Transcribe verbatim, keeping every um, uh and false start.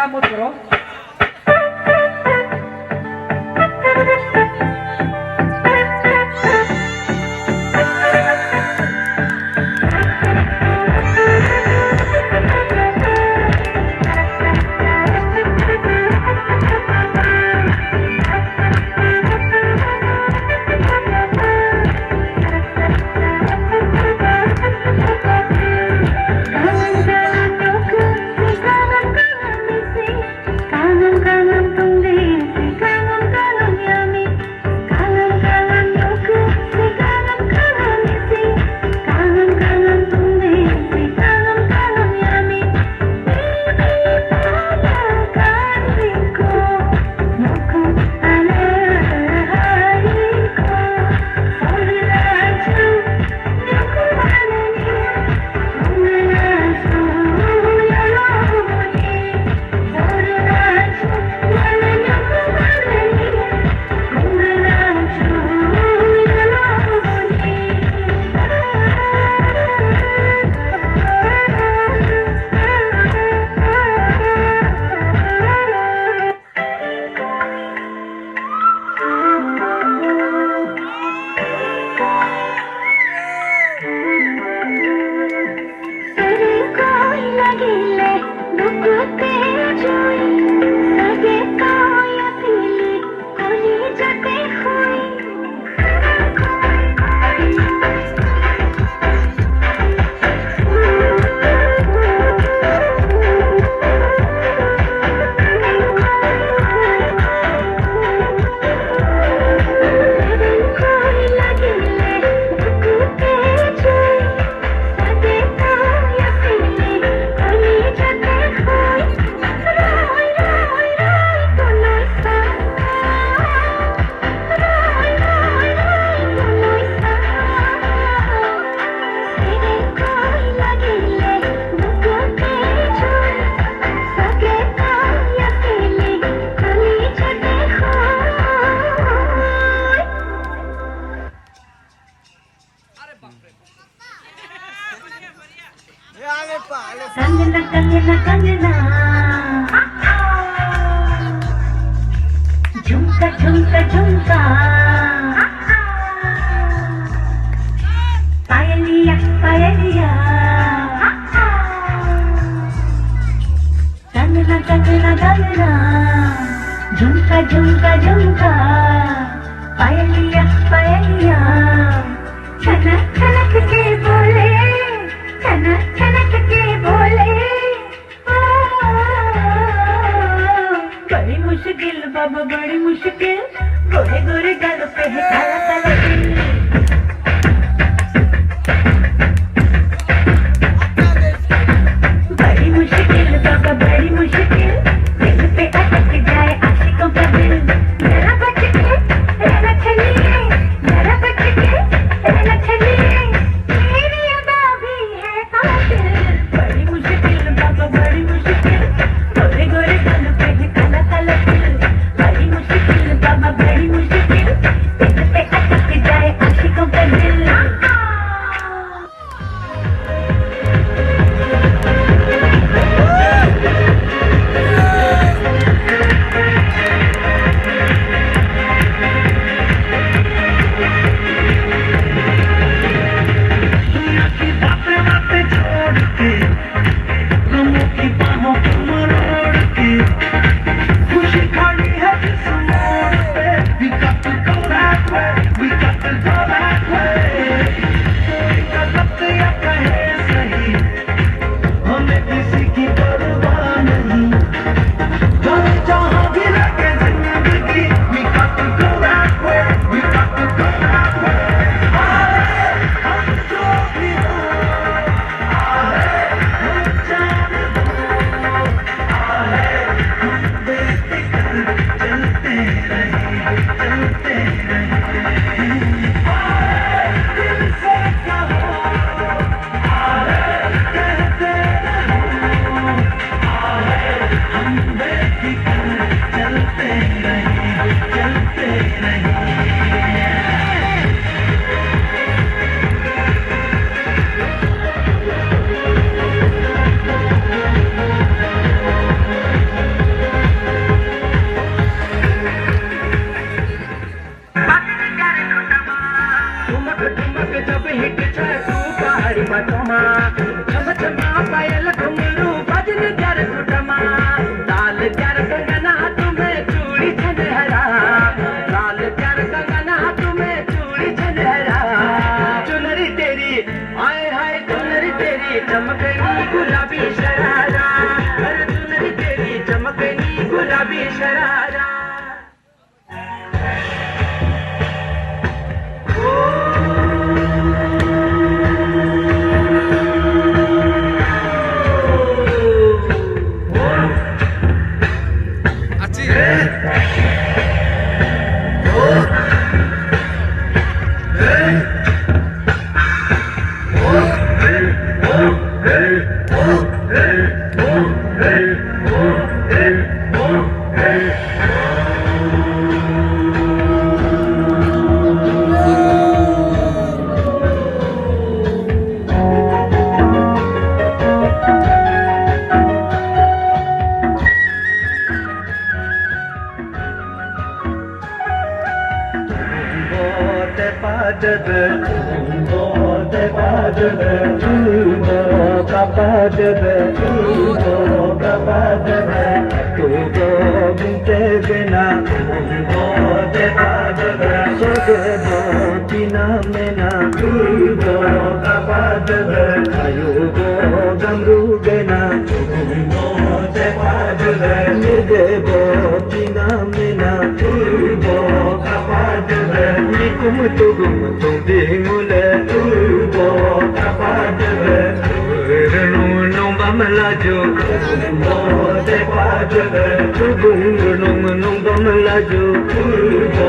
Kamu turun. Kangana, kangana, kangana. Jhumka, jhumka, jhumka. Payaliya, payaliya. Kangana, kangana, kangana. Jhumka, jhumka, jhumka. Payaliya, payaliya. Chanak chanak ke bole, chanak chanak ke bole. Badi mushkil baba, badi mushkil. Gore gore gaal pe hai kala kala dil. Badi mushkil baba, badi mushkil. Dil pe atak jaye aashiqon ka dil. Zara bach ke rehna chahie, zara bach ke rehna chahie. Teri ada bhi hai qaatil. Badi mushkil baba, badi mushkil. Gore gore gaal pe hai kala kala dil. Badi mushkil baba, badi mushkil. Dil pe atak jaye aashiqon ka dil. चमकनी गुलाबी sharara. Bote padebe, bote padebe, tubo kapadebe, tubo kapadebe, tubo binte bena, bote padebe, soge botina mena, tubo kapadebe, ayubo gamru bena, tubo te padebe, mirge botina mena, tubo kapadebe, nikum tugum tungdingule, tubo kapadebe, renung nung bamlaju, tubo te padebe, tugum renung nung bamlaju, tubo